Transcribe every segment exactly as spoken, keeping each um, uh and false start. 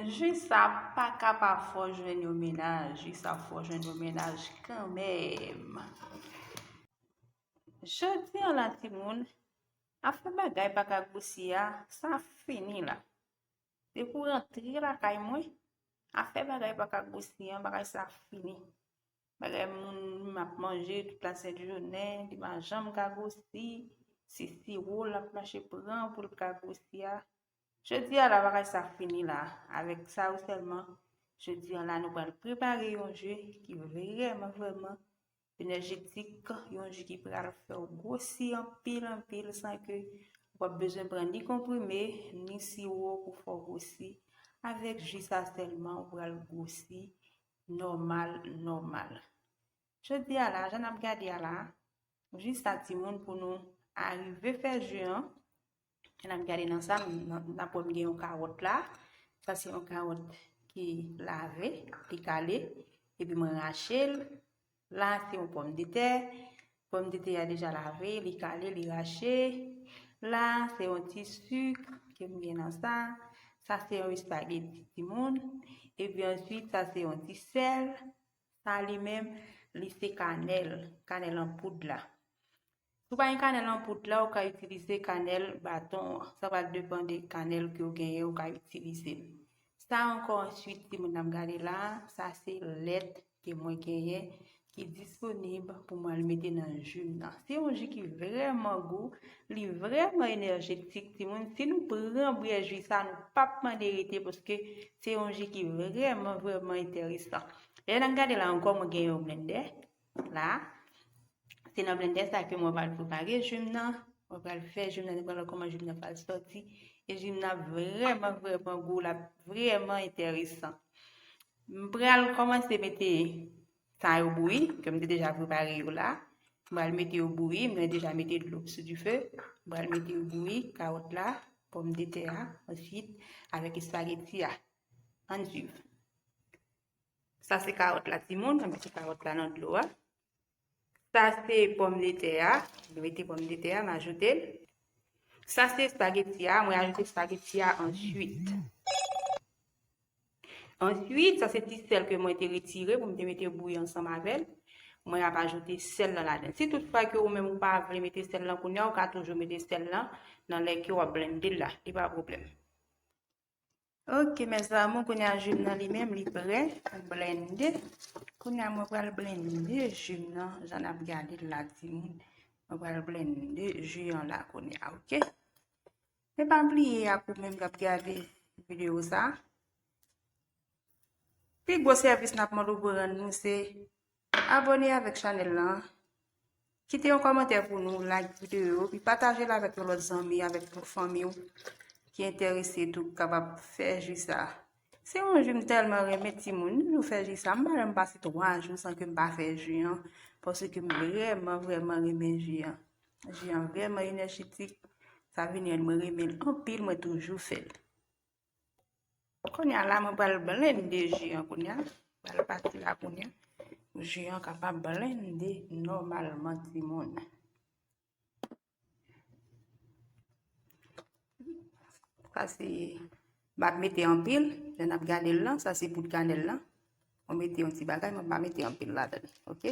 Ji sa pa ka pa fè w jwenn yon mennaj, ji sa fè w jwenn yon mennaj kanmenm. Jodi an la, timoun, afè bagay pa ka gwosi a, sa fini la. Depi w rantre lakay mwen, afè bagay pa ka gwosi an, bagay sa fini. Bagay moun m ap manje tout lasent jounen, li pa janm ka gwosi, se siwo l ap mache pran pou l ka gwosi a. Jodi a la, bagay sa fini la, avèk sa yo sèlman. Jodi a la, nou pral prepare yon ji ki vrèman, vrèman enèjetik, yon ji ki pral fè w gwosi anpil, anpil, san ke w p ap bezwen pran ni konprime, ni siwo pou fè w gwosi. Avèk ji sa sèlman, ou pral gwosi nòmal, nòmal. Jodi a la, jan n ap gade a la, jis sa timoun pou nou arive fè ji an. Jan n ap gade nan sa, n ap wè m gen yon kawòt la. Sa se yon kawòt ki lave, li kale, epi mwen rache l. La se yon pòmdetè. Pòmdetè a deja lave, li kale, li rache. La se yon ti sik ke m gen nan sa. Sa se yon espageti timoun. Epi answit, sa se yon ti sèl. Sa li menm, li se kanèl, kanèl an poud la. Si w pa gen kanèl an poud la, ou ka itilize kanèl baton an. Sa va depann de kanèl ke w genyen, ou ka itilize l. Sa ankò answit, timoun n ap gade la, sa se lèt ke mwen genyen ki disponib pou mwen al mete nan ji m nan. Se yon ji ki vrèman gou, li vrèman enèjetik, timoun. Si nou pran bwè ji sa, nou p ap mande rete paske se yon ji ki vrèman, vrèman enteresan. Lè n ap gade la ankò, mwen gen yon blendè la. Se nan blendè sa ke mwen pral prepare ji m nan. Mwen pral fè ji m nan, nou pral wè kòman ji m nan pral sòti. E ji m nan vrèman, vrèman gou, l ap vrèman enteresan. M pral kòmanse mete sa yo bouyi, ke m te deja prepare yo la. M pral mete yo bouyi, m te deja mete dlo sou dife. M pral mete yo bouyi, kawòt la, pòmdetè a, answit avèk espageti a. Ann swiv. Sa se kawòt la, timoun. Mwen mete kawòt la nan dlo a. Sa se pòmdetè a. Mwen mete pòmdetè a, m ajoute l. Sa se espageti a. Mwen ajoute espageti a answit. Answit, sa se ti sèl ke mwen te retire pou m te mete bouyi ansanm avè l. Mwen ap ajoute sèl lan ladan. Si toutfwa ke ou menm ou pa vle mete sèl lan kounye a, ou ka toujou mete sèl lan nan lè ke w ap blende l la. Li pa pwoblèm. Ok, mes amours, kounye a ji m nan li menm, li prè pou blende. Kounye a mwen pral blende ji m nan, jan n ap gade l la, timoun. Mwen pral blende ji an la kounye a, ok? Men pa bliye ak ou menm k ap gade videyo sa. Pi gwo sèvis n ap mande w pou rann nou se abòne avèk chanèl lan. Kite yon kòmantè pou nou, like videyo, epi pataje l avèk yon lòt zanmi, avèk yon fanmi w ki enterese tou, k kapab fè ji sa. Se yon ji m tèlman renmen, timoun. M toujou fè ji sa. M pa janm pase twa jou san ke m pa fè ji an, paske m vrèman, vrèman renmen ji an. Ji an vrèman enèjetik. Sa vin rèn mwen renmen l anpil, mwen toujou fè l. Kounye a la, mwen pral blende ji an kounye a. Pral pati la kounye a. Pou ji an kapab blende nòmalman, timoun. Sa se, m ap mete anpil, lè n ap gade l lan, sa se poud kanèl lan. Mwen mete yon ti bagay, mwen pa mete anpil ladan, ok?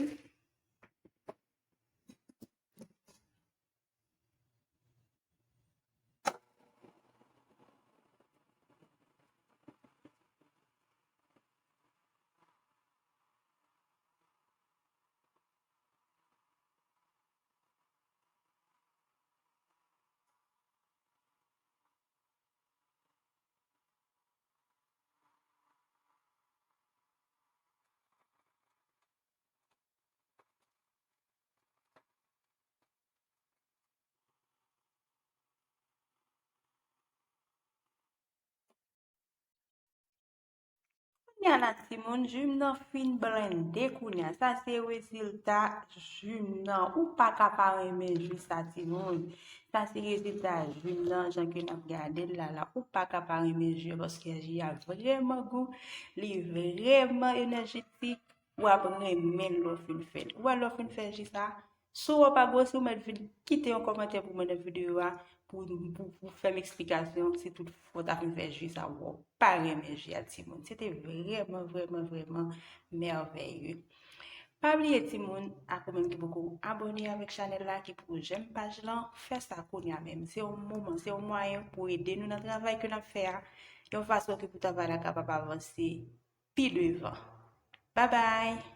Kounye a la, timoun, ji m nan fin blende kounye a. Sa se rezilta ji m nan. Ou pa ka pa renmen ji sa, timoun. Sa se rezilta ji m nan, jan ke n ap gade l la la. Ou pa ka pa renmen ji an, paske ji a vrèman gou, li vrèman enèjetik. W ap renmen l lè w fin fè l. Ou wè lè w fin fè ji sa, si w wè w pa gwosi, ou mèt vin kite yon kòmantè pou mwen nan videyo a, pou, pou, pou fè m eksplikasyon si tout fwa w ta fin fè ji sa, w pa renmen ji a, timoun. Se te vrèman, vrèman, vrèman mèvèye. Pa bliye, timoun, ak ou menm ki poko abòne avèk chanèl la, ki poko jèm paj lan, fè sa kounye a menm. Se yon moman, se yon mwayen pou ede nou nan travay ke n ap fè a, yon fason ke pou travay la kapab avanse pi devan. Babay!